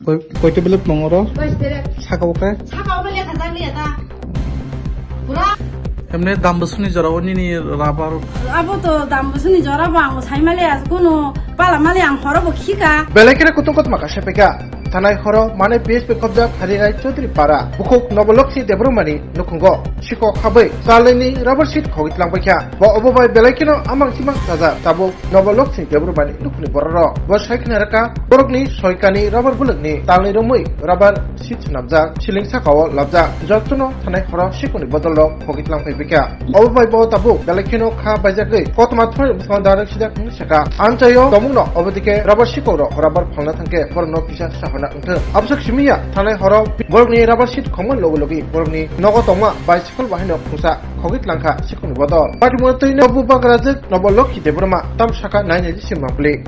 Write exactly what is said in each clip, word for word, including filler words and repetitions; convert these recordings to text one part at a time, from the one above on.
Koi, koita belek tongo oro? Bais belek. Saka o khe? Saka o belek hajak liya ta. Pura. Emne dam bwswkni jora o nini rabar? Abo to dam bwswkni jora bo ang sai male, as kunu pala male ang horo bo khika. Belai kheno kutung kotma kha sepeka. Thanai horo mane P S P khobjak Harirai Chaudhary Para. Bukhuk Nobolokhi Debbarmani nukhungo. Sikok habwi chalnini rubber sheet khogwi tlangbaikha. Bo obo bai belai kheno amang chimang chaja tabuk Nobolokhi Debbarmani nukhungni bororok. Bo sai khna rwkha borokni soikani rubber bulwkni talni romwi rubber sheet swnamjak, siling sakao labjak. Jotono thanai horo sikokni bodolrok khogwi tlangphaibaikha. Obo bai bo tabuk belai kheno kha baijagwi kothoma thumani bwskango direct sida khungni saka. Amchaio tongmungno obo dike rubber sikokrok rubber phalna thangkhe borokno kisa sahorna wngthung. Abwswk simi ya thanai horo borokni rubber sheet khongmani logi logi borokni nogo tongma bicycle bahai no khungsa khogwi tlangkha sikokni bodol. Patimo twi no bubagra jwk Nobolokhi Debbarma tam saka nai nai si mapli.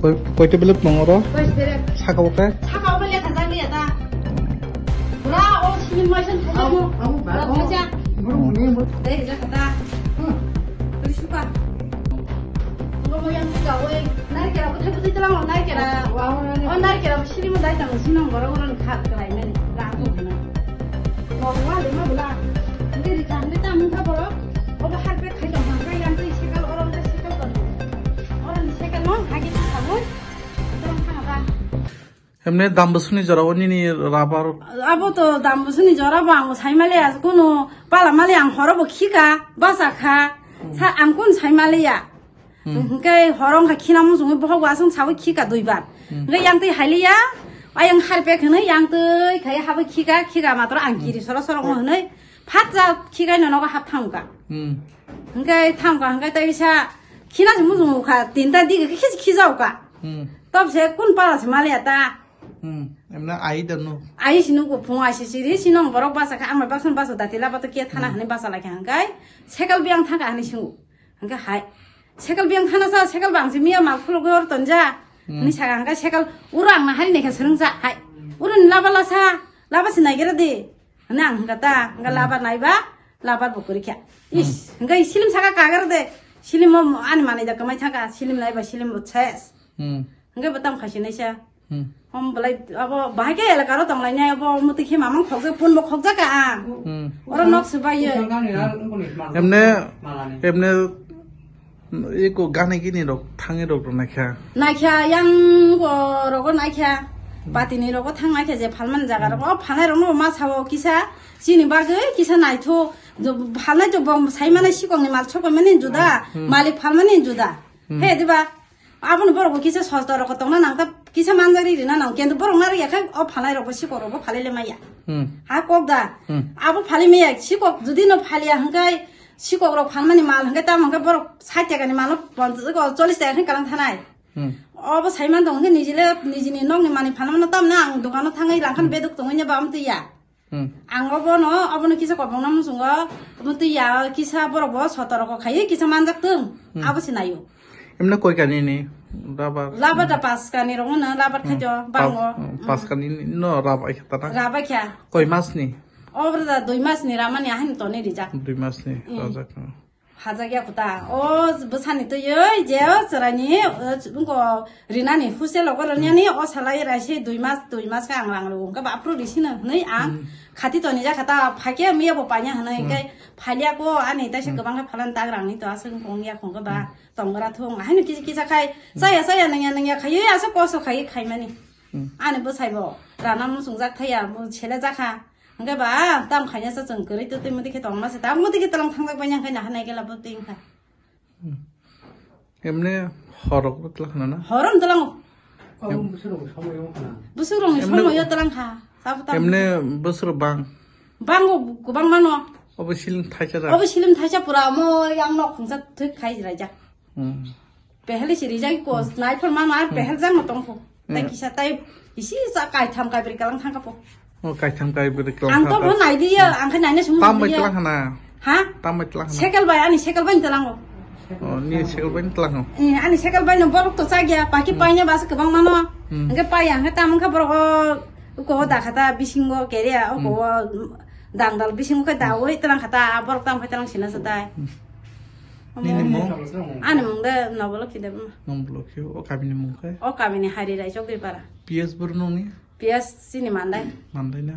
Koi, koita belek tongo oro? Bais belek. Saka o khe? Saka o belek hajak liya ta. Pura o sini moisan thajak mo. Abo, abo, abo. Pura thajak. Borok ni mo. Dai hajak ta. Hmm. Tui suka. Ngo mo yang suka oi. Nai kera ko thai ko tlang nai kera. Wa, wa, wa. O nai kera sini mo dai tang sini mo borok ron khat krai nai. Ra ko na. Ngo wa le ma bula. Ngi ri kha ngi ta mung kha borok. Obo harpet khai tong kha, yang twi sekal, oro twi sekal tong. Oro ni sekal no hagi ta sabun. Tong kha ba. Emne dam bwswkni jora o nini rabar? Abo to dam bwswkni jora bo ang sai male, as kunu pala male ang horo bo khika, basa kha. Sa ang kun sai male ya. Hmm. Hwnkhe horo wngkha khina muchungwi bohok bo aswk sawi khika duibar. Hmm. Hwnkhe yang twi hailiya, ayang harpek hwnwi yang twi khai habai khika, khika matro ang kiri soro soro wng hwnwi phatsa khikai no nogo hap thangkha. Hmm. Hwnkhe thangkha hwnkhe tei bisa khina se muchung kha, tinta dige khe khis khijaukha. Hmm. Tob se kun pala se maliya ta. Hmm. Emna ai da no. Ai sinu ko phung ai sisiri sinong borok basa kha, ang bai baksan basa dati laba to khe thana hwnwi basa lai kha hwnkhe sekal biang thangkha hwnwi singo. Hwnkhe hai, sekal biang thana sa, sekal bang si miya mal khulugwi or tonja. Hmm. Hwnwi saka hwnkhe sekal uro ang na hari naikha swrwngsa hai. Uro ni laba lasa, laba si naigera di. Hwnwi ang hwnkha ta, hwnkhe laba naiba, laba bo kwrwi kha. Is, hwnkhe silim saka kagar de. Silim o ani manwi da kwmai thangkha, silim naiba, silim bo ses. Hmm. Hwnkhe bo tamo khaisi naisa. Hmm. Hom belai abo bahai khe elaka ro tong lainai, abo muti khe mamang khokjak, pun bo khokjak ka ang. Hmm. Oro nok swbai ye. Emne, emne, eko gani gini rok, thangi rok rok naikha. Naikha, yang bo rogo naikha. Bati ni rogo thang naikha je phalmani jaga rogo. O phalnai rok no ma sao kisa, chini bagwi kisa naitho. Jo, phalnai jo bom sai mani sikok ni mal sokoi mani juda, hmm, malik phalmani juda. Hmm. He diba? Aboni borok bo kisa sosto rok tongna nang ta kisa manjak ri rina nang kendo borok nari yakhai o phalai rok bo sikok rok bo phalai le maya. Hmm. Ha kok da. Hmm. Abo phalai maya sikok judi no phalia hwnkhe sikok rok phalmani mal hwnkhe tamo hwnkhe borok sait taka ni mal no ponchas ko chollish taka hwnkhe kalang thanai. Hmm. Obo sai man tong hwnkhe nijile nijini nok ni mani phalmano tamne ang dogano thangwi langkhan, hmm, beduk tongwi ne bam twi ya. Hmm. Ang obono, obono kisa kobongna muchungo, obo twi ya kisa borok bo soto rok khai kisa manjak tong, hmm, abo se naio. Emne koi kani ni rubber? Rubber da pas kani rok no, rubber, hmm, khaito pa-, bango. Hmm, pas kani ni no rubber kha ta na? Rubber kha. Koi mas ni? Obo da dui mas ni ramani ahin toni rijak. Dui mas ni, hmm, rajak no. Hajak ya kuta. O bwsani twiwi je o chwraini, o ch-, wngko rinani husel rogo rwnyani, hmm, o salai raise dui mas, dui mas khe ang rang rw. Hwnkhe ba aphuru risino hwnwi ang, hmm, khati toni jakha ta phaikhe miya bo paina hwnwi, hmm, hwnkhe phalia ko ani taisa, hmm, kwbang khe phalan tak rangni to aswk wng ya khwngkhe ba, hmm, tongra thung. Haino kisa kisa khai, hmm, chaya chaya nangya nangya khaiwi aswk koso khaiwi khaimani. Hmm. Ani bwsai bo rana muchungjak thaiya, bo sele jakha. Hwnkhe ba, tam khaina se chwng kwrwi twtwi mudi khe tongma se, tam mudi khe twlang thangjak bai nang khe naha nai khe labo twi wngkha. Hmm. Emne horok bo twlang khna na? Horom twlango. Em- Bwswk rokni somoyo twlang kha. Sabo tam. Emne bwswk bang? Bango kwbang mano. Obo siling thaisa da? Obo siling thaisa pura omo yang nok khungsa thik khai raijak. Hmm. Pehel si rijak ko, hmm, nai phor ma ma, hmm, pehel jang no tong pho. Tai, hmm, kisa tai isi sa kai tham kai bri kalang thang ka pho. O kai tham kai bri kalang. Ang to thang bo ka. Nai di ya, hmm, ang khai nai na sum. Tam bai di ya. Tlang hana. Ha? Tam bai tlang hana. Sekel bai, ani sekel bai tlang o. O, ni sekel bai tlang o. Eh, ani sekel bai no borok to chak ya, paki, hmm, pai na bas kwbang mano. Hmm. Ang khai pai, ang khai tam ang khai borok o, ko da khata bisingo keria, o, hmm, ko dang dal bisingo khai da, hmm, oi tlang khata, borok tam khai tlang sina sa dai. Hmm. Nini mung? Ani mung de Nobolokhi Debbarma. Nobolokhi, o kamini mung khe? O kamini Hari Rai Chowdhury Para. P S boro nungni? Piyaj chini mandai. Mandai na?